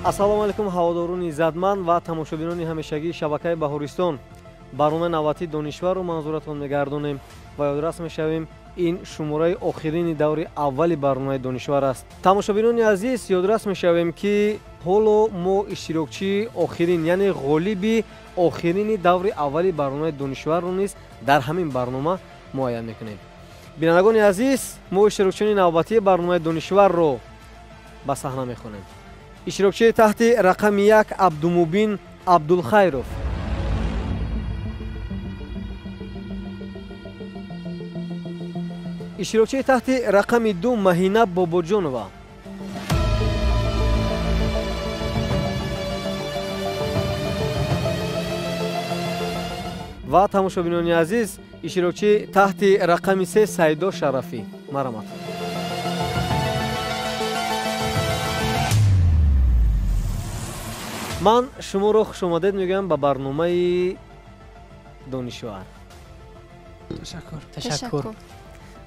Ассалому алайкум ҳаводорони иззатманд ва тамошобинони ҳамешагии шабакаи Баҳористон. Барномаи навбатии Донишварро манзуратон мегардонем ва ёдрас мешавем, ин шумораи охирини даври аввали барномаи Донишвар аст. Тамошобинони азиз, ёдрас мешавем, ки ҳоло мо иштирокчии охирин, яъне ғолиби охирини даври аввали барномаи Донишварро низ дар ҳамин барнома муайян мекунем. Бинандагони азиз, мо иштирокчиёни навбатии барномаи Донишварро ба саҳна мехонем. Иштирокчии таҳти рақами 1 Абдумубин Абдулхайров. Иштирокчии таҳти рақами 2 Маҳина Бобоҷонова. Ва тамошобинони азиз, иштирокчии таҳти рақами 3 Саидо Шарафӣ. Марҳамат. Ман шуморо хушомадед мегӯям ба барномаи Донишвар. Ташаккур. Ташаккур.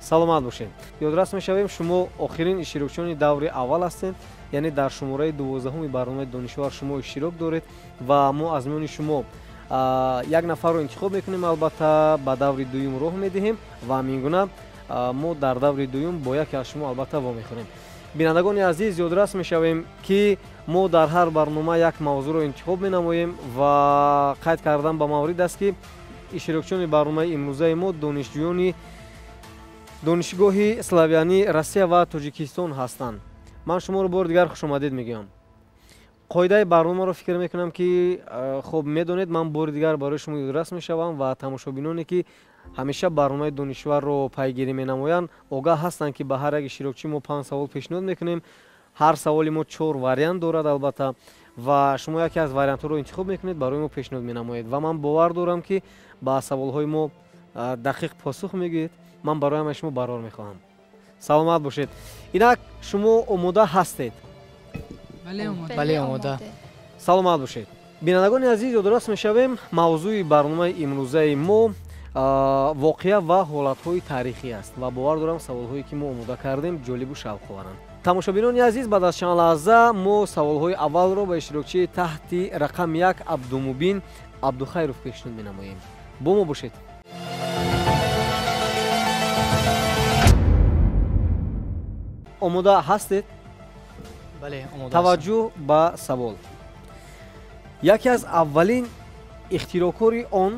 Саломат бошед. Ёдрас мешавем, шумо охирин иштирокчиёни даври аввал ҳастед, яъне дар шумораи 12-уми барномаи Донишвар шумо иштирок доред ва мо аз миёни шумо як нафарро интихоб мекунем, албатта ба даври дуюм роҳ медиҳем ва ҳамин гуна мо дар даври дуюм бо яке аз шумо албатта вомехӯрем. Бинандагони азиз, ёдрас мешавем, ки мо дар ҳар барнома як мавзӯъро интихоб менамоем ва қайд кардан ба маврид аст, ки иштирокчиёни барномаи имрӯзаи мо донишҷӯёни Донишгоҳи славянии Россия ва Тоҷикистон ҳастанд. Ман шуморо бори дигар хушомадед мегӯям. Қоидаи барномаро фикр мекунам, ки хуб медонед. Ман бори дигар барои шумо ёдрас мешавам ва тамошобиноне, ки ҳамеша барномаи Донишварро пайгирӣ менамоянд, огаҳ ҳастанд, ки ба ҳар як иштирокчӣ мо 5 савол пешниҳод мекунем. Ҳар саволи мо 4 вариант дорад, албатта, ва шумо яке аз вариантҳоро интихоб мекунед, барои мо пешниҳод менамоед ва ман бовар дорам, ки ба саволҳои мо дақиқ посух мегӯед. Ман барои ҳамаи шумо барор мехоҳам. Саломат бошед. Инак, шумо омода ҳастед? Бале, омода. Саломат бошед. Бинандагони азиз, ёдрас мешавем, мавзӯи барномаи имрӯзаи мо воқеа ва ҳолатҳои таърихӣ аст ва бовар дорам, саволҳое, ки мо омода кардем, ҷолибу шавқоваранд. Тамошобинони азиз, баъд аз чанд лаҳза мо саволҳои аввалро ба иштирокчии таҳти рақами 1 Абдумубин Абдухайров пешниҳод менамоем. Бо мо бошед. Омода ҳастед? Бале, омода. Таваҷҷӯҳ ба савол. Яке аз аввалин ихтироъкори он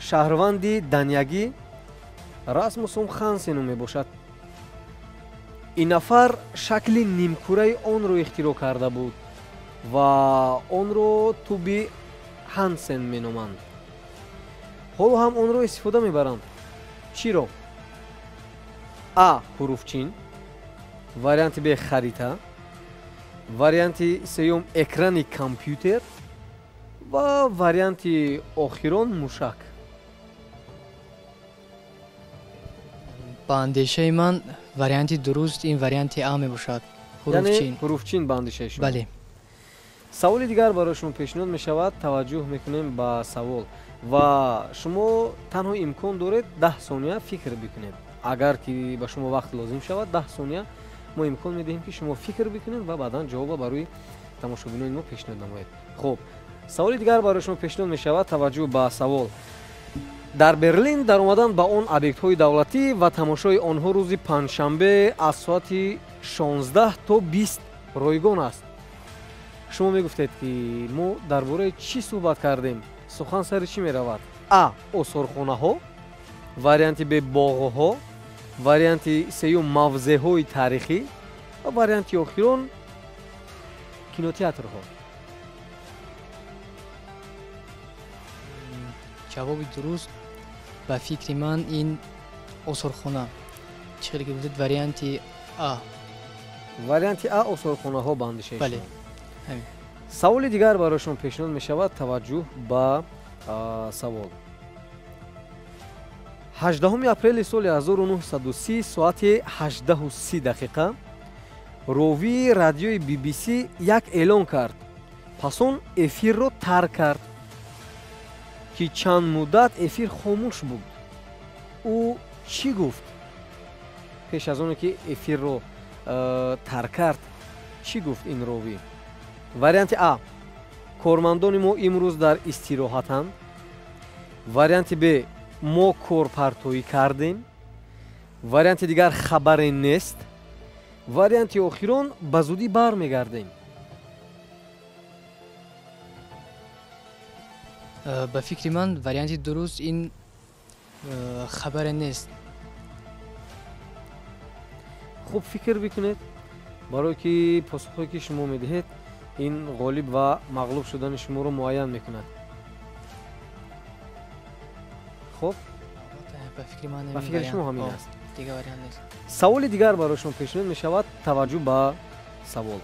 шаҳрванди даниягӣ Расмусум Хансену мебошад. Ин нафар шакли нимкураи онро ихтироъ карда буд ва онро туби Ҳансен меноманд. Ҳоло ҳам онро истифода мебаранд. Чиро? А, ҳуруфчин, варианти Б, харита, варианти сеюм, экрани компютер ва варианти охирон, мушак. Ба андешаи ман, варианти дуруст ин варианти А мебошад. Ҳуруфчин. Ҳуруфчин ба андешаи шумо? Бале. Саволи дигар барои шумо пешниҳод мешавад. Таваҷҷӯҳ мекунем ба савол ва шумо танҳо имкон доред 10 сония фикр бикунед. Агар ки ба шумо вақт лозим шавад, 10 сония мо имкон медиҳем, ки шумо фикр бикунед ва баъдан ҷавоба барои тамошобинони мо пешниҳод намоед. Хуб, саволи дигар барои шумо пешниҳод мешавад. Таваҷҷӯҳ ба савол. Дар Берлин даромадан ба он объектҳои давлатӣ ва тамошои онҳо рӯзи панҷшанбе аз соати 16 то 20 ройгон аст. Шумо мегуфтед, ки мо дар бораи чӣ суҳбат кардем? Сухан сари чӣ меравад? А, осорхонаҳо, варианти Б, боғҳо, варианти сеюм, мавзеъҳои таърихӣ ва варианти охирон, кинотеатрҳо. Ҷавоби дуруст ба фикри ман ин осорхона, чӣ хеле ки гуфтед, варианти А. Варианти А, осорхонаҳо ба андешаи Бале. шумо. Саволи дигар барои шумо пешниҳод мешавад. Таваҷҷӯҳ ба савол. 18 апрели соли 1930 соати 18:30 дақиқа ровии радиои BBC як эълон кард, пас он эфирро тарк кард, ки чанд муддат эфир хомӯш буд. Ӯ чӣ гуфт? Пеш аз оне ки эфирро тарк кард, чӣ гуфт ин ровӣ? Варианти А: кормандони мо имрӯз дар истироҳатанд. Варианти Б: мо корпартоӣ кардем. Варианти дигар: хабаре нест. Варианти охирон: ба зудӣ бармегардем. Ба фикри ман, варианти дуруст ин хабаре нест. Хуб фикр бикунед, барое ки посухҳое ки шумо медиҳед, ин ғолиб ва мағлуб шудани шуморо муайян мекунад. Хуб, ба фикри шумо ҳамин аст. Саволи дигар барои шумо пешниҳод мешавад. Таваҷҷӯҳ ба савол.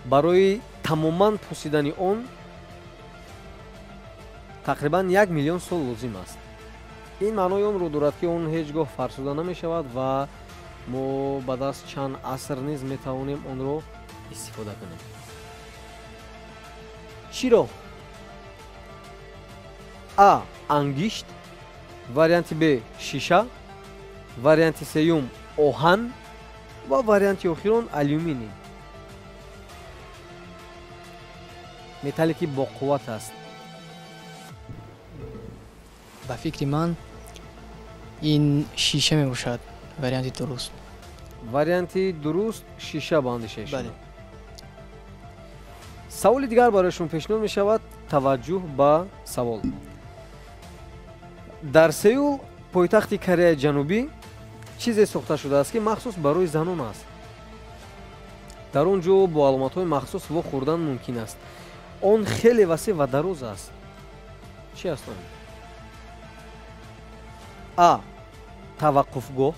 Барои тамоман пусидани он тақрибан 1 миллион сол лозим аст. Ин маънои онро дорад, ки он ҳеҷ гоҳ фарсуда намешавад ва мо баъд аз чанд аср низ метавонем онро истифода кунем. Чиро? А: ангишт. Варианти Б: шиша. Варианти сеюм: оҳан. Ва варианти охирон: алюминий, металле ки боқувват аст. Ба фикри ман, ин шиша мебошад варианти дуруст. Варианти дуруст шиша ба андешаи шумо. Саволи дигар барои шумо пешниҳод мешавад. Таваҷҷӯҳ ба савол. Дар Сеул, пойтахти Кореяи Ҷанубӣ, чизе сохта шудааст, ки махсус барои занон аст. Дар он ҷо бо аломатҳои махсус вохӯрдан мумкин аст. Он хеле васеъ ва дароз аст. Чӣ аст он? А: таваққуфгоҳ.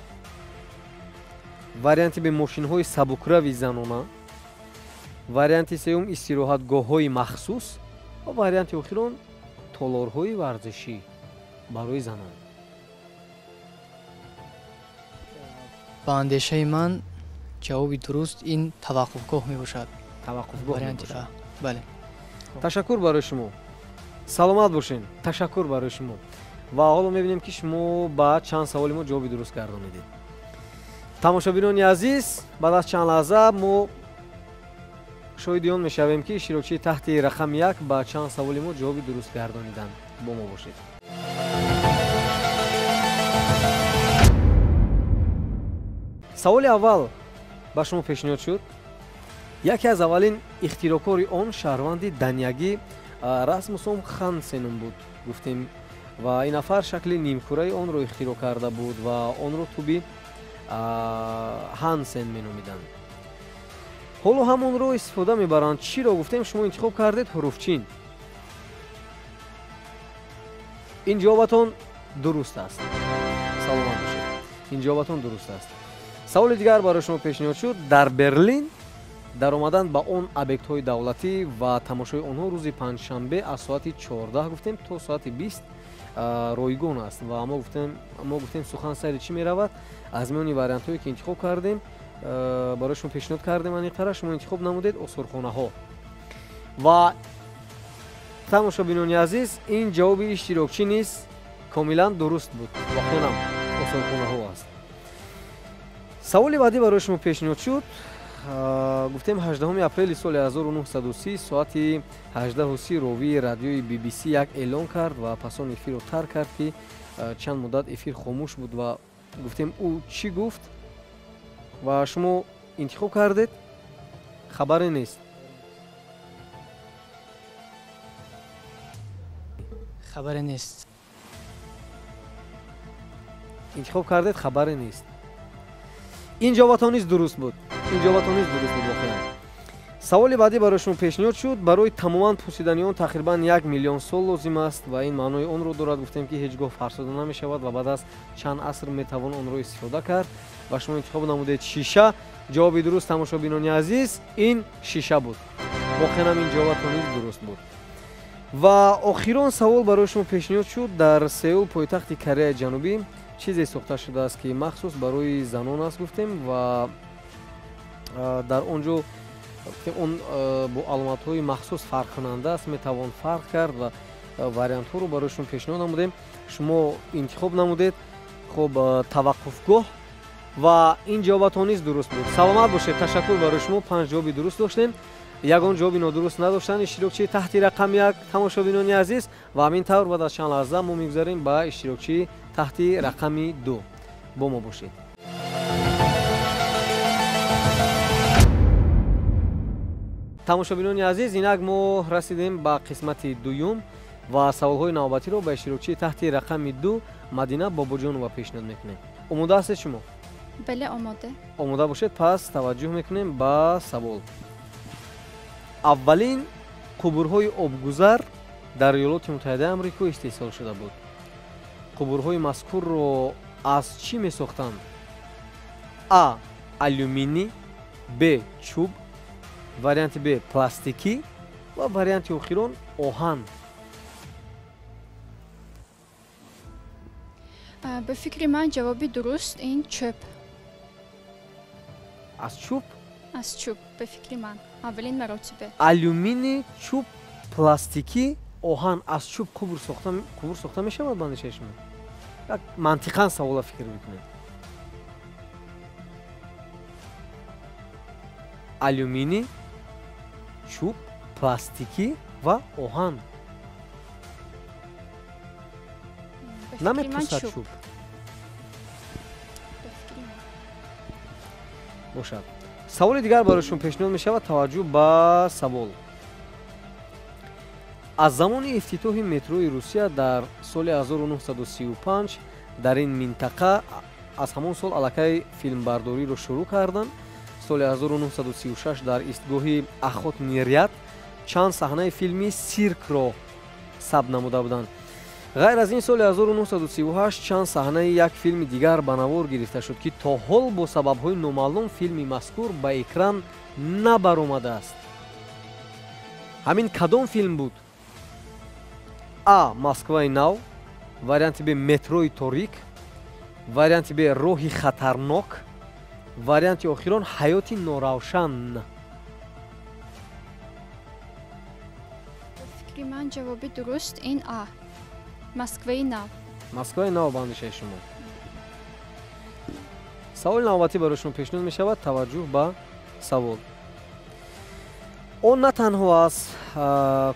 Варианти Б: мошинҳои сабукрави занона. Варианти сеюм: истироҳатгоҳҳои махсус. Ва варианти охирон: толорҳои варзишӣ барои занон. Ба андешаи ман, ҷавоби дуруст ин таваққуфгоҳ мебошад. Таваққуфгоҳ мебошад. Бале. Ташаккур барои шумо, саломат бошед. Ташаккур барои шумо. Ва ҳоло мебинем, ки шумо ба чанд саволи мо ҷавоби дуруст гардонидед. Тамошобинони азиз, баъд аз чанд лаҳза мо шоҳиди он мешавем, ки иштирокчии таҳти рақами 1 ба чанд саволи мо ҷавоби дуруст гардониданд. Бо мо бошед. Саволи аввал ба шумо пешниҳод шуд. Яке аз аввалин ихтирокори он шаҳрванди даниягӣ Расмусом Хансенум буд, гуфтем, ва ин нафар шакли нимкураи онро ихтироъ карда буд ва онро туби Хансен меномиданд. Ҳоло ҳам онро истифода мебаранд. Чиро гуфтем, шумо интихоб кардед ҳуруфчин. Ин ҷавобатон дуруст аст. Саломат бошед. Ин ҷавобатон дуруст аст. Саволи дигар барои шумо пешниҳод шуд. Дар Берлин даромадан ба он объектҳои давлатӣ ва тамошои онҳо рӯзи панҷшанбе аз соати 14 гуфтем то соати 20 ройгон аст. Ва мо гуфтем, сухан сари чӣ меравад? Аз миёни вариантҳое ки интихоб кардем, барои шумо пешниҳод кардем, аниқтара шумо интихоб намудед осорхонаҳо. Ва тамошобинони азиз, ин ҷавоби иштирокчӣ низ комилан дуруст буд. Воқеан осорхонаҳо аст. Саволи баъдӣ барои шумо пешниҳод шуд. Гуфтем, 18 апрели соли 1930 соати 18:30 ровии радиои BBC як эълон кард ва пас он эфирро тарк кард, ки чанд муддат эфир хомӯш буд. Ва гуфтем, ӯ чӣ гуфт? Ва шумо интихоб кардед хабаре нест. Хабаре нест. Интихоб кардед хабаре нест. Ин ҷавобатон низ дуруст буд. Ин ҷавобатон низ дуруст буд воқеан. Саволи баъдӣ барои шумо пешниҳод шуд. Барои тамоман пусидани он тақрибан 1 миллион сол лозим аст ва ин маънои онро дорад, гуфтем, ки ҳеҷ гоҳ фарсуда намешавад ва баъд аз чанд аср метавон онро истифода кард. Ва шумо интихоб намудед шиша. Ҷавоби дуруст, тамошобинони азиз, ин шиша буд. Воқеан ин ҷавобатон низ дуруст буд. Ва охирон савол барои шумо пешниҳод шуд. Дар Сеул, пойтахти Кореяи Ҷанубӣ, чизе сохта шудааст, ки махсус барои занон аст, гуфтем, ва дар он ҷо он бо аломатҳои махсус фарқкунанда аст, метавон фарқ кард. Ва вариантҳоро барои шумо пешниҳод намудем, шумо интихоб намудед хуб таваққуфгоҳ. Ва ин ҷавобатон низ дуруст буд. Саломат бошед. Ташаккур барои шумо. 5 ҷавоби дуруст доштем. Ягон ҷавоби нодуруст надоштанд иштирокчии таҳти рақами 1, тамошобинони азиз, ва ҳамин тавр баъд аз чанд лаҳза мо мегузарем ба иштирокчии таҳти рақами 2. Бо мо бошед. Тамошобинони азиз, инак мо расидем ба қисмати дуюм ва саволҳои навбатиро ба иштирокчии таҳти рақами 2 Мадина Бобоҷонова пешниҳод мекунем. Омода ҳастед шумо? Бале, омода. Омода бошед, пас таваҷҷӯҳ мекунем ба савол. Аввалин қубурҳои обгузар дар Иёлоти Муттаҳидаи Амрико истеҳсол шуда буд. Қубурҳои мазкурро аз чӣ месохтанд? А. Алюминий, Б. Чӯб, варианти Б. Пластикӣ ва варианти охирон оҳан. Ба фикри ман ҷавоби дуруст ин чӯб. Аз чӯб? Аз чӯб, ба фикри ман. Аввалин маротиба. Алюминий, чӯб, пластикӣ, оҳан. Аз чӯб қубур сохта мешавад ба андешаи шумо? Як мантиқан савола фикр мекунед. Алюминий, чӯб, пластикӣ ва оҳан. Намепурсад чӯб. Бошад. Саволи дигар барои шумо пешниҳод мешавад. Таваҷҷӯҳ ба савол. Аз замони ифтитоҳи метрои Русия дар соли 1935 дар ин минтақа аз ҳамон сол аллакай филмбардориро шурӯъ карданд. Соли 1936 дар истгоҳи Охотный ряд чанд саҳнаи филми Сиркро сабт намуда буданд. Ғайр аз ин соли 1938 чанд саҳнаи як филми дигар ба навор гирифта шуд, ки то ҳол бо сабабҳои номаълум филми мазкур ба экран набаромадааст. Ҳамин кадом филм буд? А. Москваи нав, варианти Б. Метрои торик, варианти Б. Роҳи хатарнок, варианти охирон ҳаёти норавшан. Ба фикри ман ҷавоби дуруст ин А. Москваи нав. Москваи нав ба андешаи шумо. Саволи навбатӣ барои шумо пешниҳод мешавад. Таваҷҷӯҳ ба савол. Он на танҳо аз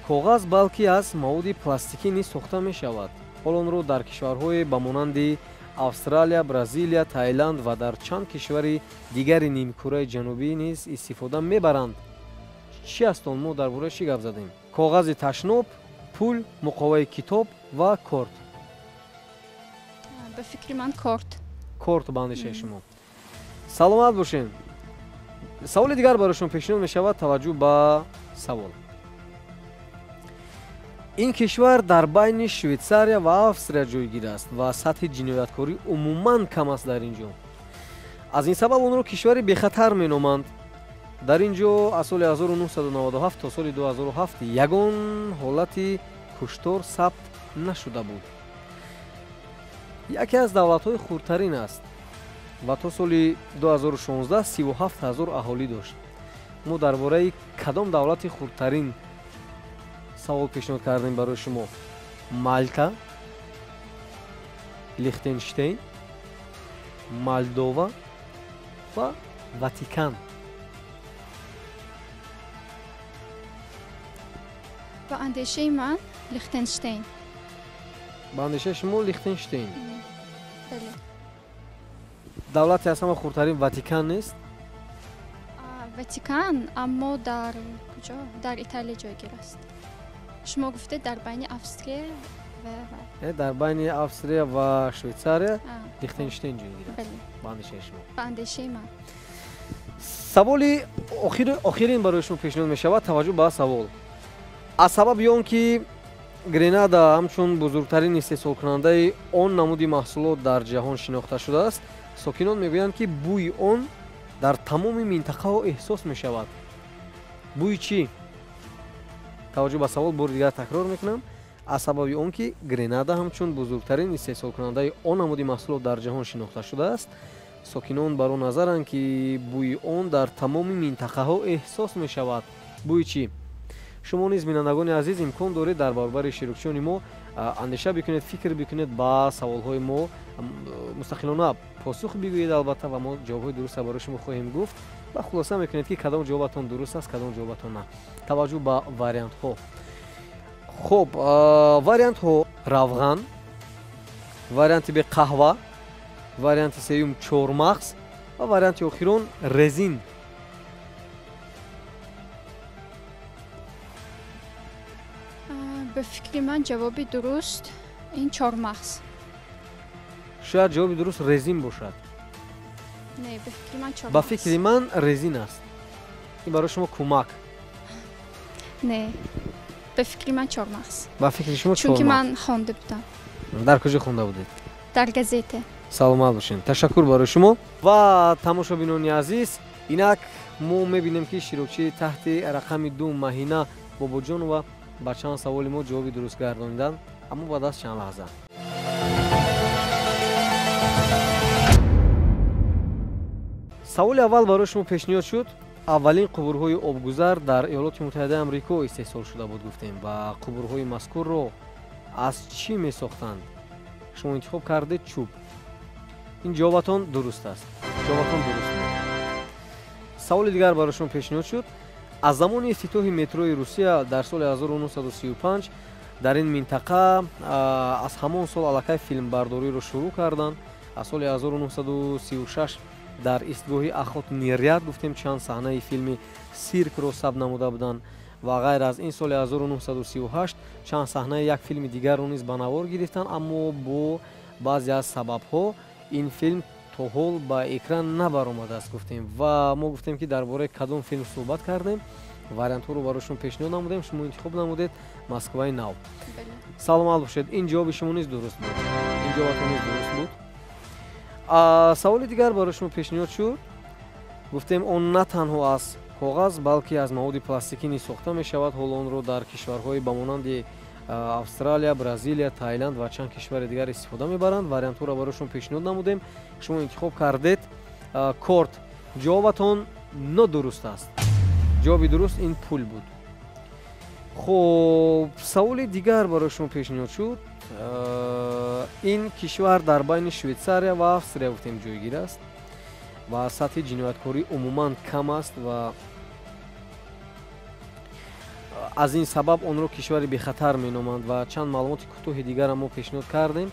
коғаз, балки аз маводи пластикӣ низ сохта мешавад. Ҳол онро дар кишварҳое ба монанди Австралия, Бразилия, Таиланд ва дар чанд кишвари дигари нимкураи ҷанубӣ низ истифода мебаранд. Чӣ аст он? Мо дар бораи чӣ гап задем? Коғази ташноб, пул, муқоваи китоб ва корт. Ба фикри ман корт. Корт ба андешаи шумо. Саломат бошед. Саволи дигар барои шумо пешниҳод мешавад. Таваҷҷӯҳ ба савол. Ин кишвар дар байни Швейтсария ва Австрия ҷойгир аст ва сатҳи ҷинояткорӣ умуман кам аст дар ин ҷо. Аз ин сабаб онро кишвари бехатар меноманд. Дар ин ҷо аз соли 1997 то соли 2007 ягон ҳолати куштор сабт нашуда буд. Яке аз давлатҳои хурдтарин аст ва то соли 2016 37 ҳазор аҳолӣ дошт. Мо дар бораи кадом давлати хурдтарин савол пешниҳод кардем барои шумо? Мальта, Лихтенштейн, Молдова ва Ватикан. Ба андешаи ман Лихтенштейн. Ба андешаи шумо Лихтенштейн? Бале. Давлати аз ҳама хурдтарин Ватикан нест? Ватикан, аммо дар куҷо? Дар Италия ҷойгир аст. Шумо гуфтед дар байни Австрия ва дар байни Австрия ва Швейтсария Лихтенштейн ҷойгир аст. Ба андешаи шумо? Ба андешаи ман. Саволи охирин барои шумо пешниҳод мешавад. Таваҷҷӯҳ ба савол. Аз сабаби он ки Гренада ҳамчун бузургтарин истеҳсолкунандаи он намуди маҳсулот дар ҷаҳон шинохта шудааст, сокинон мегӯянд, ки бӯи он дар тамоми минтақаҳо эҳсос мешавад. Бӯи чӣ? Таваҷҷӯҳ ба савол бори дигар такрор мекунам. Аз сабаби он ки Гренада ҳамчун бузургтарин истеҳсолкунандаи он намуди маҳсулот дар ҷаҳон шинохта шудааст, сокинон бар он назаранд, ки бӯи он дар тамоми минтақаҳо эҳсос мешавад. Бӯи чӣ? Шумо низ, бинандагони азиз, имкон доред дар баробари иштирокчиёни мо андеша бикунед, фикр бикунед, ба саволҳои мо мустақилона посух бигӯед, албатта, ва мо ҷавобҳои дурустро барои шумо хоҳем гуфт. ва хулоса мекунед, ки кадом ҷавобатон дуруст аст, кадом ҷавобатон на. Таваҷҷӯҳ ба вариантҳо. Хуб, вариантҳо: равған, варианти Б қаҳва, варианти сеюм чормағз ва варианти охирон резин. Ба фикри ман ҷавоби дуруст ин чормағз. Шояд ҷавоби дуруст резин бошад. Не, ба фикри ман чормағз. Ба фикри ман резин аст. Ин барои шумо кӯмак. Не, ба фикри ман чормағз. Ба фикри шумо чормағз. Чунки ман хонда будам. Дар куҷо хонда будед? Дар газета. Саломат бошед. Ташаккур барои шумо. Ва тамошобинони азиз, инак мо мебинем, ки иштирокчии таҳти рақами 2 Маҳина Бобоҷонова ба чанд саволи мо ҷавоби дуруст гардониданд, аммо баъд аз чанд лаҳза. Саволи аввал барои шумо пешниҳод шуд. Аввалин қубурҳои обгузар дар Иёлоти Муттаҳидаи Амрико истеҳсол шуда буд, гуфтем, ва қубурҳои мазкурро аз чӣ месохтанд? Шумо интихоб кардед чӯб. Ин ҷавобатон дуруст аст. Ҷавобатон дуруст буд. Саволи дигар барои шумо пешниҳод шуд. Аз замони ифтитоҳи метрои Русия дар соли 1935 дар ин минтақа аз ҳамон сол аллакай филмбардориро шурӯъ карданд. Аз соли 1936 дар истгоҳи Охотный Ряд, гуфтем, чанд саҳнаи филми Сиркро сабт намуда буданд ва ғайр аз ин соли 1938 чанд саҳнаи як филми дигарро низ ба навор гирифтанд, аммо бо баъзе аз сабабҳо ин филм то ҳол ба экран набаромадааст, гуфтем. Ва мо гуфтем, ки дар бораи кадом филм суҳбат кардем. Вариантҳоро барои шумо пешниҳод намудем, шумо интихоб намудед Москваи нав. Саломат бошед. Ин ҷавоби шумо низ дуруст буд. Ин ҷавобатон низ дуруст буд. Саволи дигар барои шумо пешниҳод шуд. Гуфтем, он на танҳо аз коғаз, балки аз маводи пластикӣ низ сохта мешавад. Ҳоло онро дар кишварҳои ба монанди Австралия, Бразилия, Таиланд ва чанд кишвари дигар истифода мебаранд. Вариантҳоро барои шумо пешниҳод намудем, шумо интихоб кардед корт. Ҷавобатон нодуруст аст. Ҷавоби дуруст ин пул буд. Хуб, саволи дигар барои шумо пешниҳод шуд. Ин кишвар дар байни Швейтсария ва Австрия, гуфтем, ҷойгир аст ва сатҳи ҷинояткорӣ умуман кам аст ва аз ин сабаб онро кишвари бехатар меноманд. Ва чанд маълумоти кӯтоҳи дигарам мо пешниҳод кардем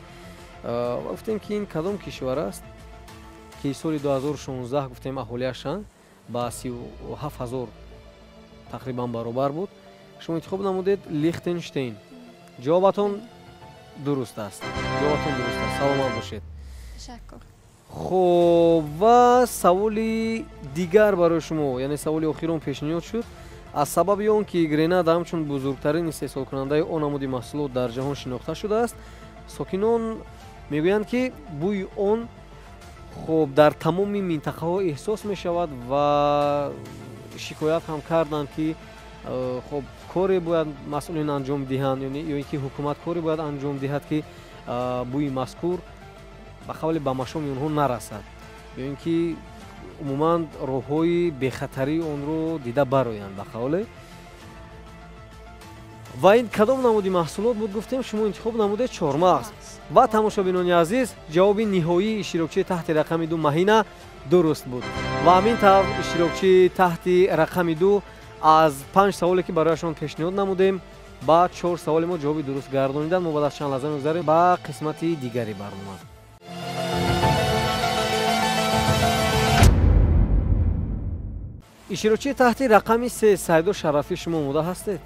ва гуфтем, ки ин кадом кишвар аст, ки соли 2016, гуфтем, аҳолиашан ба 37 ҳазор тақрибан баробар буд. Шумо интихоб намудед Лихтенштейн. Ҷавобатон дуруст аст. Ҷавобатон дуруст аст. Саломат бошед. Ташаккур. Хуб, ва саволи дигар барои шумо, яъне саволи охирон пешниҳод шуд. Аз сабаби он ки Гренада ҳамчун бузургтарин истеҳсолкунандаи он намуди маҳсулот дар ҷаҳон шинохта шудааст, сокинон мегӯянд, ки бӯи он, хуб, дар тамоми минтақаҳо эҳсос мешавад ва шикоят ҳам карданд, ки хуб, коре бояд масъулин анҷом диҳанд ё ин ки ҳукумат коре бояд анҷом диҳад, ки бӯи мазкур ба қавли ба машоми онҳо нарасад ё ин ки умуман роҳҳои бехатарии онро дида бароянд, ба қавле. Ва ин кадом намуди маҳсулот буд, гуфтем, шумо интихоб намудед чормағз. Ва тамошобинони азиз, ҷавоби ниҳоии иштирокчии таҳти рақами 2 Маҳина дуруст буд. Ва ҳамин тавр иштирокчии таҳти рақами 2 аз панҷ саволе, ки барояшон пешниҳод намудем, ба чор саволи мо ҷавоби дуруст гардониданд. Мо баъд аз чанд лаҳза мегузарем ба қисмати дигари барнома. Иштирокчии таҳти рақами 3 Сайдо Шарафӣ, шумо омода ҳастед?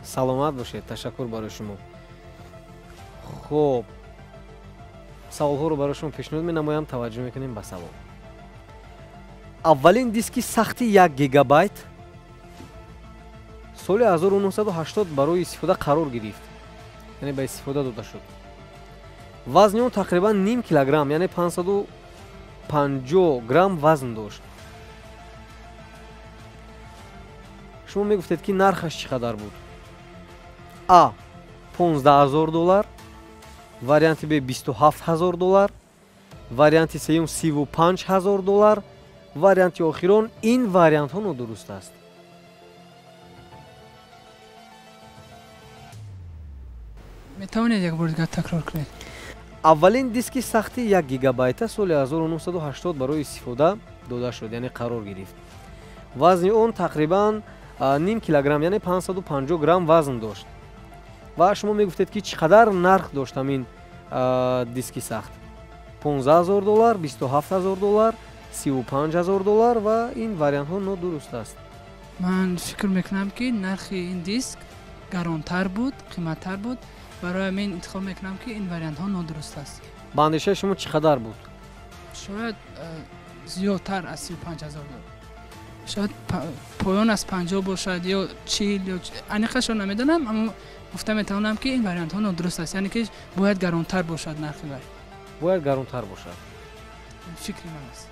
Саломат бошед. Ташаккур барои шумо. Хуб, саволҳоро барои шумо пешниҳод менамоям. Таваҷҷӯҳ мекунем ба савол. Аввалин диски сахти 1 гигабайт соли 1980 барои истифода қарор гирифт, яъне ба истифода дода шуд. Вазни он тақрибан ним килограмм, яъне 550 грамм вазн дошт. Шумо мегуфтед, ки нархаш чӣ қадар буд? А 15 000 доллар, варианти Б 27 000 доллар, варианти сеюм 35 000 доллар, варианти охирон ин вариантҳо нодуруст аст. Метавонед як бор дигар такрор кунед? Аввалин диски сахти 1 гигабайта соли 1980 барои истифода дода шуд, яъне қарор гирифт. Вазни он тақрибан ним килограмм, яъне 550 грамм вазн дошт. Ва шумо мегуфтед, ки чӣ қадар нарх дошт ҳамин диски сахт? 15 000 доллар, 27 000 доллар, 35 000 доллар ва ин вариантҳо нодуруст аст. Ман фикр мекунам, ки нархи ин диск гаронтар буд, қиматтар буд. Барои ҳамин интихоб мекунам, ки ин вариантҳо нодуруст аст. Ба андешаи шумо чӣ қадар буд? Шояд зиёдтар аз 35 000 доллар, шояд поён аз 50 бошад ё 40 ё аниқашро намедонам, аммо гуфта метавонам, ки ин вариантҳо нодуруст аст, яъне ки бояд гаронтар бошад нархи вай. Бояд гаронтар бошад. Фикри ман аст.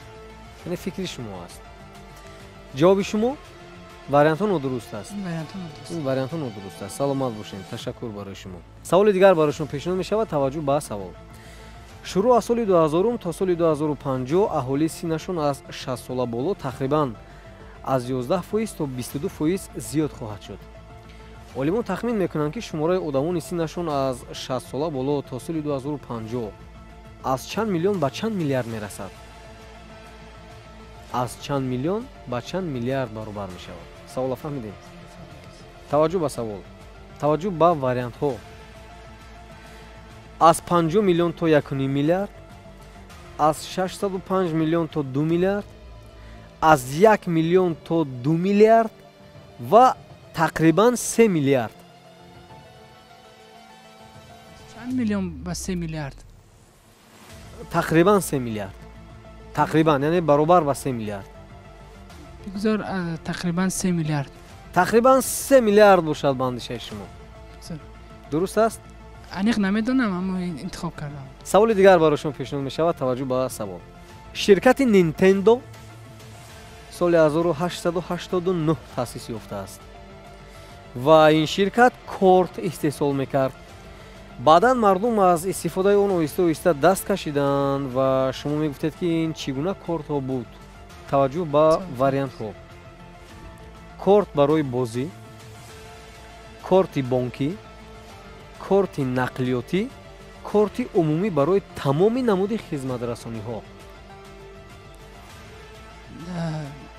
Яъне фикри шумо аст. Ҷавоби шумо, вариантҳо нодуруст аст. Ин вариантҳо нодуруст аст. Саломат бошед, ташаккур барои шумо. Саволи дигар барои шумо пешниҳод мешавад. Таваҷҷӯҳ ба савол. Шурӯъ аз соли 2000 то соли 2050 аҳолии синнашон аз 60 сола боло тақрибан аз 11% то 22% зиёд хоҳад шуд. Олимон тахмин мекунанд, ки шумораи одамони синнашон аз 60 сола боло то соли 2050 аз чанд миллион ба чанд миллиард мерасад? Аз чанд миллион ба чанд миллиард баробар мешавад? Савола фаҳмидем? Таваҷҷӯҳ ба савол, таваҷҷӯҳ ба вариантҳо: аз 50 миллион то 1,5 миллиард, аз 605 миллион то 2 миллиард, аз 1 миллион то 2 миллиард ва тақрибан 3 миллиард. Чанд миллион ба 3 миллиард? Тақрибан 3 миллиард, тақрибан, яъне баробар ба 3 миллиард. Бигзор тақрибан 3 миллиард. Тақрибан 3 миллиард бошад ба андешаи шумо, дуруст аст? Аниқ намедонам, аммо интихоб кардам. Саволи дигар барои шумо пешниҳод мешавад. Таваҷҷӯҳ ба савол. Ширкати Нинтендо соли 1889 таъсис ёфтааст ва ин ширкат корт истеҳсол мекард. Баъдан мардум аз истифодаи он оҳиста оҳиста даст кашиданд ва шумо мегуфтед, ки ин чӣ гуна кортҳо буд? Таваҷҷӯҳ ба вариантҳо: корт барои бозӣ, корти бонкӣ, корти нақлиётӣ, корти умумӣ барои тамоми намуди хизматрасониҳо.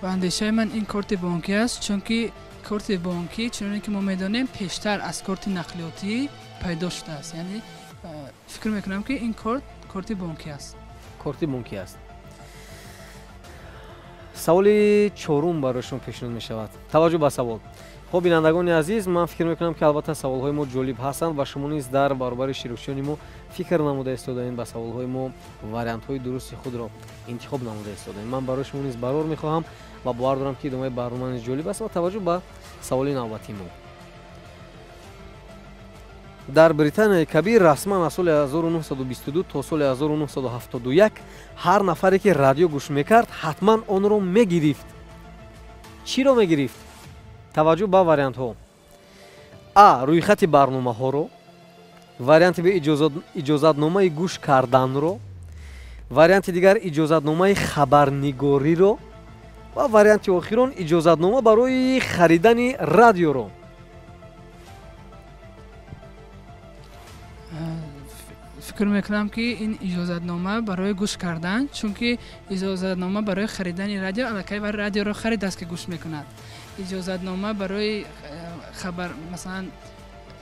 Ба андешаи ман, ин корти бонкӣ аст, чунки корти бонкӣ, чуноне ки мо медонем, пештар аз корти нақлиётӣ пайдо шудааст. Яъне фикр мекунам, ки ин корт корти бонкӣ аст. Корти бонкӣ аст. Саволи чорум барои шумо пешниҳод мешавад. Таваҷҷӯҳ ба савол. Хуб, бинандагони азиз, ман фикр мекунам, ки албатта саволҳои мо ҷолиб ҳастанд ва шумо низ дар баробари иштирокчиёни мо фикр намуда истодаем, ба саволҳои мо вариантҳои дурусти худро интихоб намуда истодаем. Ман барои шумо низ барор мехоҳам ва бовар дорам, ки идомаи барнома низ ҷолиб аст. Ва таваҷҷӯҳ ба саволи навбатии мо. Дар Британияи Кабир расман аз соли 1922 то соли 1971 ҳар нафаре, ки радио гӯш мекард, ҳатман онро мегирифт. Чиро мегирифт? Таваҷҷӯҳ ба вариантҳо: а, рӯйхати барномаҳоро, варианти б, иҷозатномаи гӯш карданро, варианти дигар, иҷозатномаи хабарнигориро ва варианти охирон, иҷозатнома барои харидани радиоро. Фикр мекунам, ки ин иҷозатнома барои гӯш кардан, чунки иҷозатнома барои харидани радио, аллакай вай радиоро харидааст, ки гӯш мекунад. Иҷозатнома барои хабар, масалан,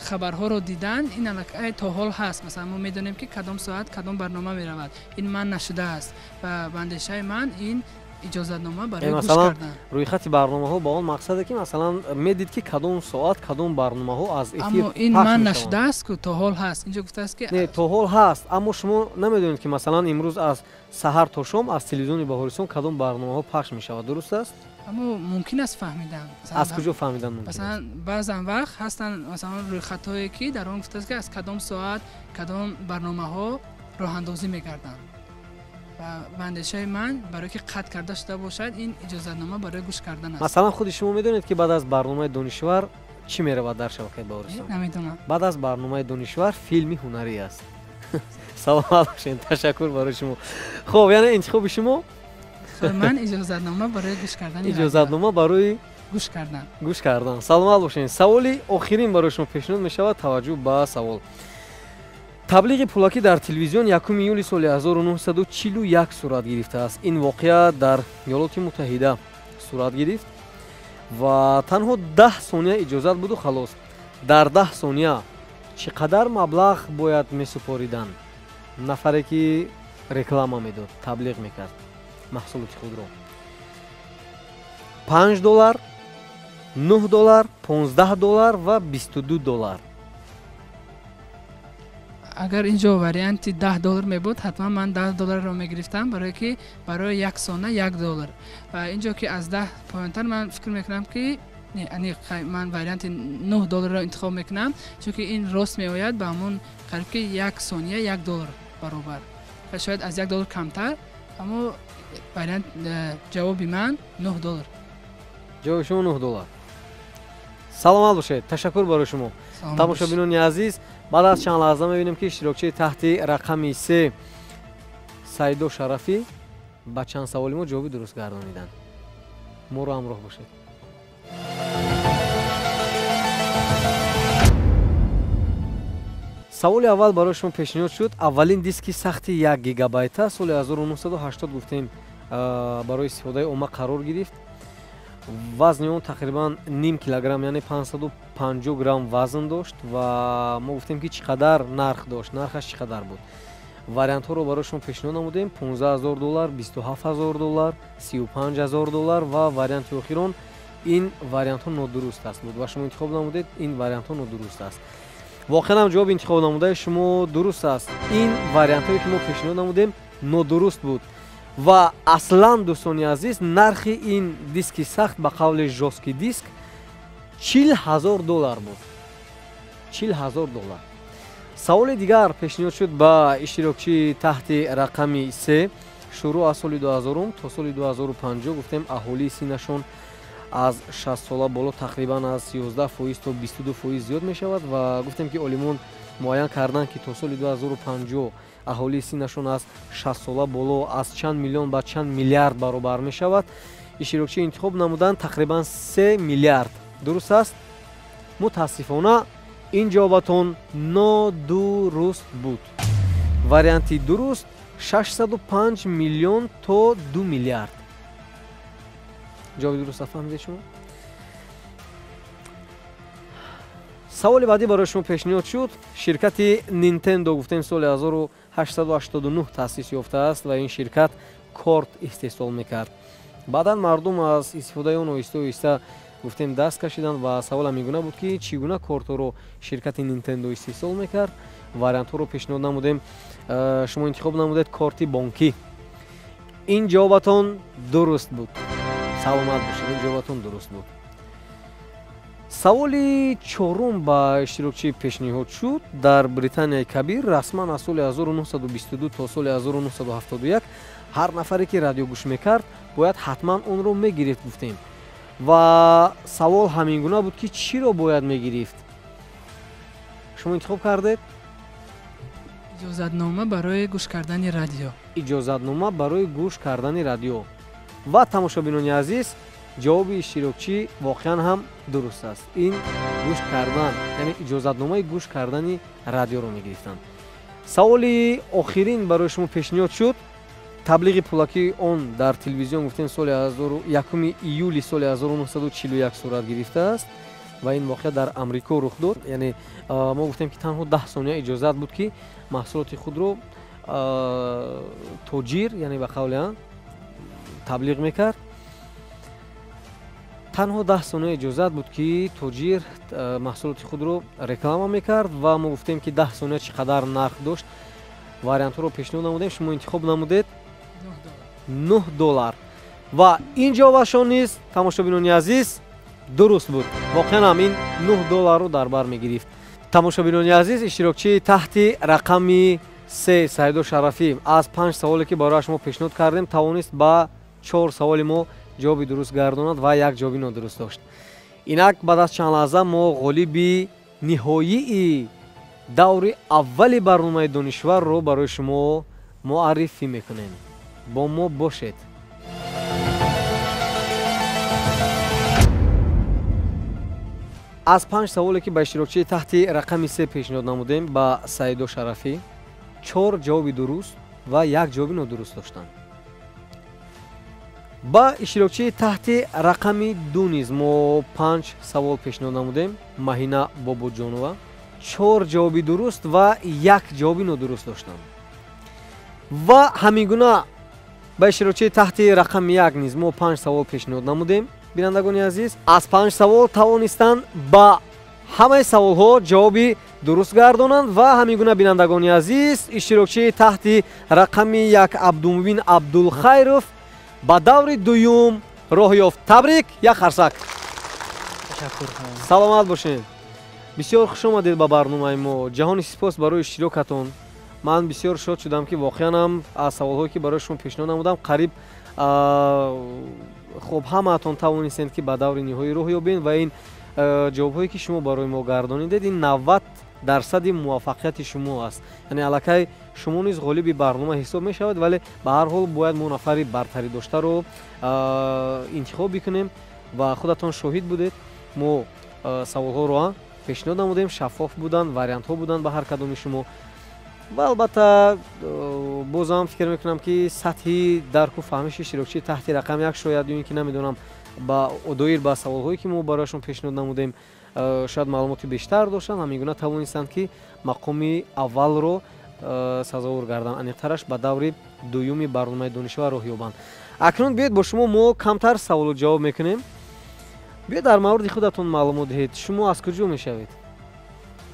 хабарҳоро дидан, ин аллакай то ҳол ҳаст. Масалан, мо медонем, ки кадом соат кадом барнома меравад. Ин манъ нашудааст ва ба андешаи ман, ин иҷозатнома барои гӯш кардан. Рӯйхати барномаҳо ба он мақсаде, ки масалан медид, ки кадом соат кадом барномаҳо аз эфир. Аммо ин манъ нашудааст ку, то ҳол ҳаст. Инҷо гуфтааст, ки Не, то ҳол ҳаст, аммо шумо намедонед, ки масалан имрӯз аз саҳар то шом аз телевизиони Баҳористон кадом барномаҳо пахш мешавад, дуруст аст? Аммо мумкин аст фаҳмидан. Аз куҷо фаҳмидан мумкин? Масалан, баъзан вақт ҳастанд, масалан, рӯйхатҳое, ки дар он гуфтааст, ки аз кадом соат кадом барномаҳо роҳандозӣ мегарданд. Ва ба андешаи ман, барое ки қатъ карда шуда бошад, ин иҷозатнома барои гӯш кардан аст. Масалан, худи шумо медонед, ки баъд аз барномаи Донишвар чӣ меравад дар шабакаи Баҳористон? Намедонам. Баъд аз барномаи Донишвар филми ҳунарӣ аст. Саломат бошед, ташаккур барои шумо. Хуб, яъне интихоби шумо? Ман иҷозатнома барои гӯш кардан. Иҷозатнома барои гӯш кардан. Гӯш кардан. Саломат бошед. Саволи охирин барои шумо пешниҳод мешавад. Таваҷҷӯҳ ба савол. Таблиғи пулакӣ дар телевизион 1 июли соли 1941 сурат гирифтааст. Ин воқеа дар Иёлоти Муттаҳида сурат гирифт ва танҳо 10 сония иҷозат буду халос. Дар 10 сония чӣ қадар маблағ бояд месупориданд нафаре ки реклама медод, таблиғ мекард маҳсулоти худро? 5 доллар, 9 доллар, 15 доллар ва 22 доллар. Агар инҷо варианти 10 доллар мебуд, ҳатман ман 10 долларро мегирифтам, барое ки барои як сона 1 доллар. Ва инҷо ки аз 10 поёнтар, ман фикр мекунам ки ман варианти 9 долларро интихоб мекунам, чунки ин рост меояд ба ҳамон қариб ки як сония 1 доллар баробар. Шояд аз 1 доллар камтар, аммо вариант ҷавоби ман 9 доллар. Ҷавоби шумо 9 доллар. Саломат бошед, ташаккур барои шумо. Тамошобинони азиз, баъд аз чанд лаҳза мебинем ки иштирокчии таҳти рақами 3 Саидо Шарафӣ ба чанд саволи мо ҷавоби дуруст гардониданд. Моро ҳамроҳ бошед. Саволи аввал барои шумо пешниҳод шуд. Аввалин диски сахти 1 гигабайта соли 1980 гуфтем барои истифодаи омма қарор гирифт. Вазни он тақрибан ним килограмм, яъне 550 грамм вазн дошт ва мо гуфтем ки чӣ қадар нарх дошт, нархаш чӣ қадар буд. Вариантҳоро барои шумо пешниҳод намудем: 15 000 доллар, 27 000 доллар, 35 000 доллар ва варианти охирон ин вариантҳо нодуруст аст буд ва шумо интихоб намудед ин вариантҳо нодуруст аст. Воқеан ҳам ҷавоби интихоб намудаи шумо дуруст аст. Ин вариантҳое ки мо пешниҳод намудем нодуруст буд ва аслан, дӯстони азиз, нархи ин диски сахт ба қавли жёсткий диск 40 000 доллар буд. 40 000 доллар. Саволи дигар пешниҳод шуд ба иштирокчии таҳти рақами 3. Шурӯъ аз соли 2000 то соли 2050 гуфтем аҳолии синнашон аз 60 сола боло тақрибан аз 11% то 22% зиёд мешавад ва гуфтем ки олимон муайян карданд ки то соли 2050 аҳолии синнашон аз 60 сола боло аз чанд миллион ба чанд миллиард баробар мешавад. Иштирокчӣ интихоб намуданд тақрибан 3 миллиард. Дуруст аст? Мутаассифона ин ҷавобатон нодуруст буд. Варианти дуруст 605 миллион то 2 миллиард. Ҷавоби дуруст фаҳмидед шумо? Саволи баъдӣ барои шумо пешниҳод шуд. Ширкати Nintendo гуфтем соли 1889 таъсис ёфтааст ва ин ширкат корт истеҳсол мекард. Баъдан мардум аз истифодаи он оҳиста оҳиста гуфтем даст кашиданд ва савол ҳамин гуна буд ки чӣ гуна кортҳоро ширкати Nintendo истеҳсол мекард. Вариантҳоро пешниҳод намудем. Шумо интихоб намудед корти бонкӣ. Ин ҷавобатон дуруст буд. Саломат бошед, ин ҷавобатон дуруст буд. Саволи чорум ба иштирокчӣ пешниҳод шуд. Дар Британияи Кабир расман аз соли 1922 то соли 1971 ҳар нафаре ки радио гӯш мекард бояд ҳатман онро мегирифт гуфтем. Ва савол ҳамин гуна буд ки чиро бояд мегирифт? Шумо интихоб кардед? Иҷозатнома барои гӯш кардани радио. Иҷозатнома барои гӯш кардани радио. Ва тамошобинони азиз, ҷавоби иштирокчӣ воқеан ҳам дуруст аст. Ин гӯш кардан, яъне иҷозатномаи гӯш кардани радиоро мегирифтанд. Саволи охирин барои шумо пешниҳод шуд. Таблиғи пулакии он дар телевизион гуфтем соли 1 июли соли 1941 сурат гирифтааст ва ин воқеа дар Амрико рух дод. Яъне мо гуфтем ки танҳо 10 сония иҷозат буд ки маҳсулоти худро тоҷир, яъне ба қавли таблиғ мекард. Танҳо 10 сония иҷозат буд ки тоҷир маҳсулоти худро реклама мекард ва мо гуфтем ки 10 сония чӣ қадар нарх дошт. Вариантҳоро пешниҳод намудем, шумо интихоб намудед 9 доллар. Ва ин ҷавобашон низ, тамошобинони азиз, дуруст буд. Воқеан ҳам ин 9 долларро дар бар мегирифт. Тамошобинони азиз, иштирокчии таҳти рақами 3 Саидо Шарафӣ аз 5 саволе ки барои шумо пешниҳод кардем тавонист ба 4 саволи мо ҷавоби дуруст гардонад ва як ҷавоби нодуруст дошт. Инак баъд аз чанд лаҳза мо ғолиби ниҳоии даври аввали барномаи донишварро барои шумо муаррифӣ мекунем. Бо мо бошед. Аз 5 саволе ки ба иштирокчии таҳти рақами 3 пешниҳод намудем ба Саидо Шарафӣ 4 ҷавоби дуруст ва 1 ҷавоби нодуруст доштанд. Ба иштирокчии таҳти рақами 2 низ мо 5 савол пешниҳод намудем. Маҳина Бобоҷонова 4 ҷавоби дуруст ва 1 ҷавоби нодуруст доштанд. Ва ҳамин гуна ба иштирокчии таҳти рақами 1 низ мо 5 савол пешниҳод намудем. Бинандагони азиз, аз 5 савол тавонистанд ба ҳамаи саволҳо ҷавоби дуруст гардонанд ва ҳамин гуна бинандагони азиз, иштирокчии таҳти рақами 1 Абдумубин Абдулхайров ба даври дуюм роҳ ёфт. Табрик, як харсак. Саломат бошед. Бисёр хуш омадед ба барномаи мо. Ҷаҳони сипос барои иштирокатон. Ман бисёр шод шудам ки воқеан ҳам аз саволҳое ки барои шумо пешниҳод намудам қариб хуб ҳамаатон тавонистед ки ба даври ниҳоӣ роҳ ёбед ва ин ҷавобҳое ки шумо барои мо гардонидед ин 90% муваффақияти шумо аст. Яъне аллакай шумо низ ғолиби барнома ҳисоб мешавад, вале ба ҳар ҳол бояд мо нафари бартарӣ доштаро интихоб бикунем ва худатон шоҳид будед. Мо саволҳоро пешниҳод намудем, шаффоф буданд, вариантҳо буданд ба ҳар кадоми шумо. Ва албатта бозам фикр мекунам ки сатҳи дарку фаҳмиши иштирокчии таҳти рақами 1 шояд ё ин ки намедонам ба доир ба саволҳое ки мо барояшон пешниҳод намудем шояд маълумоти бештар доштанд, ҳамин гуна тавонистанд ки мақоми аввалро сазовор гарданд, аниқтараш ба даври дуюми барномаи донишвар роҳ ёбанд. Акнун биёед бо шумо мо камтар саволу ҷавоб мекунем. Биёед дар мавриди худатон маълумот диҳед. Шумо аз куҷо мешавед?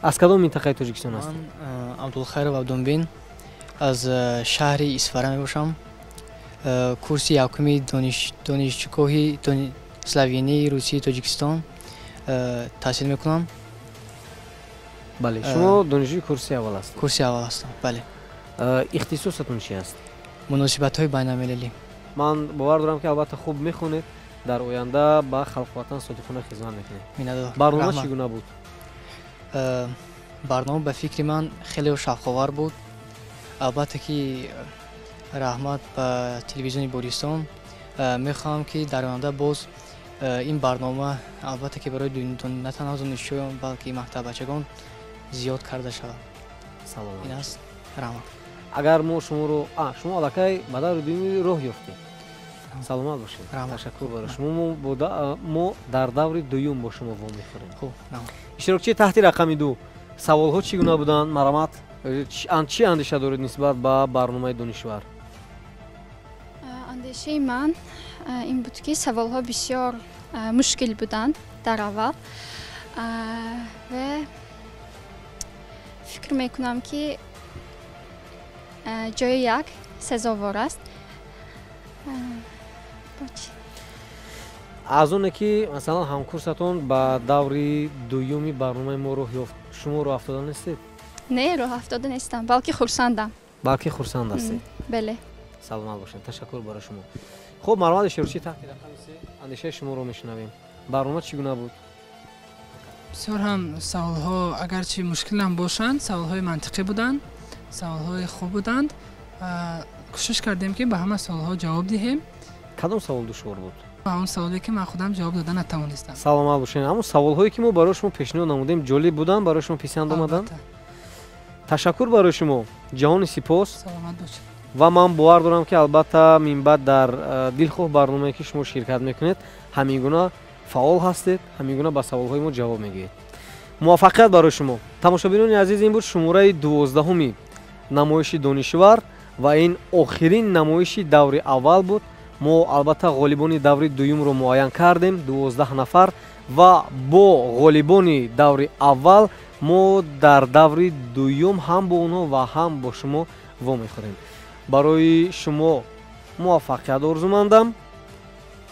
Аз кадом минтақаи Тоҷикистон ҳастед? Ман Абдулхайров Абдумбин аз шаҳри Исфара мебошам. Курси якуми донишгоҳи славянии Русии Тоҷикистон таҳсил мекунам. Бале, шумо донишҷӯи курси аввал ҳастед? Курси аввал ҳастам, бале. Ихтисосатон чи аст? Муносибатҳои байналмилалӣ. Ман бовар дорам ки албатта хуб мехонед, дар оянда ба халқу ватан содиқона хизмат мекунед. Барнома чӣ гуна буд? Барнома ба фикри ман хеле шавқовар буд. Албатта ки раҳмат ба телевизиони Бӯристон. Мехоҳам ки дар оянда боз ин барнома албатта ки барои на танҳо донишҷӯён балки мактаббачагон зиёд карда шавад. Саломат. Ин аст, раҳмат. Агар мо шуморо шумо аллакай ба даври дуюми роҳ ёфтед. Саломат бошед. Ташаккур барои шумо. Мо дар даври дуюм бо шумо вомехӯрем. Хуб, раҳмат. Иштирокчии таҳти рақами 2, саволҳо чӣ гуна буданд? Марамат, чӣ андеша доред нисбат ба барномаи донишвар? Андешаи ман ин буд ки саволҳо бисёр мушкил буданд дар аввал ва фикр мекунам ки ҷои 1 сазовор аст. Аз оне ки масалан ҳамкурсатон ба даври дуюми барномаи мо роҳ ёфт, шумо роҳ афтода нестед? Не, роҳ афтода нестам, балки хурсандам. Балки хурсанд ҳастед? Бале. Саломат бошед, ташаккур барои шумо. Хуб, марҳамат, иштирокчии таҳти рақами 3, андешаи шуморо мешунавем. Барнома чӣ гуна буд? Бисёр ҳам саволҳо агарчи мушкилам бошанд, саволҳои мантиқӣ буданд, саволҳои хуб буданд. Кӯшиш кардем ки ба ҳама саволҳо ҷавоб диҳем. Кадом савол душвор буд? Ба он саволе ки ман худам ҷавоб дода натавонистам. Саломат бошед. Ҳамон саволҳое ки мо барои шумо пешниҳод намудем ҷолиб буданд, барои шумо писанд омаданд? Ташаккур барои шумо. Ҷаҳони сипос. Саломат бошед. Ва ман бовар дорам ки албатта минбаъд дар дилхоҳ барномае ки шумо ширкат мекунед ҳамин гуна фаъол ҳастед, ҳамин гуна ба саволҳои мо ҷавоб мегӯед. Муваффақият барои шумо. Тамошобинони азиз, ин буд шумораи 12-уми намоиши донишвар ва ин охирин намоиши даври аввал буд. Мо албатта ғолибони даври дуюмро муайян кардем, 12 нафар, ва бо ғолибони даври аввал мо дар даври дуюм ҳам бо онҳо ва ҳам бо шумо вомехӯрем. Барои шумо муваффақият орзумандам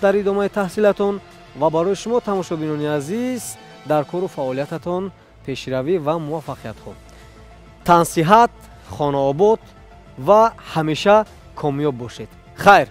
дар идомаи таҳсилатон ва барои шумо тамошобинони азиз дар кору фаъолиятатон пешравӣ ва муваффақиятҳо. Тансиҳат, хонаобод ва ҳамеша комёб бошед. Хайр.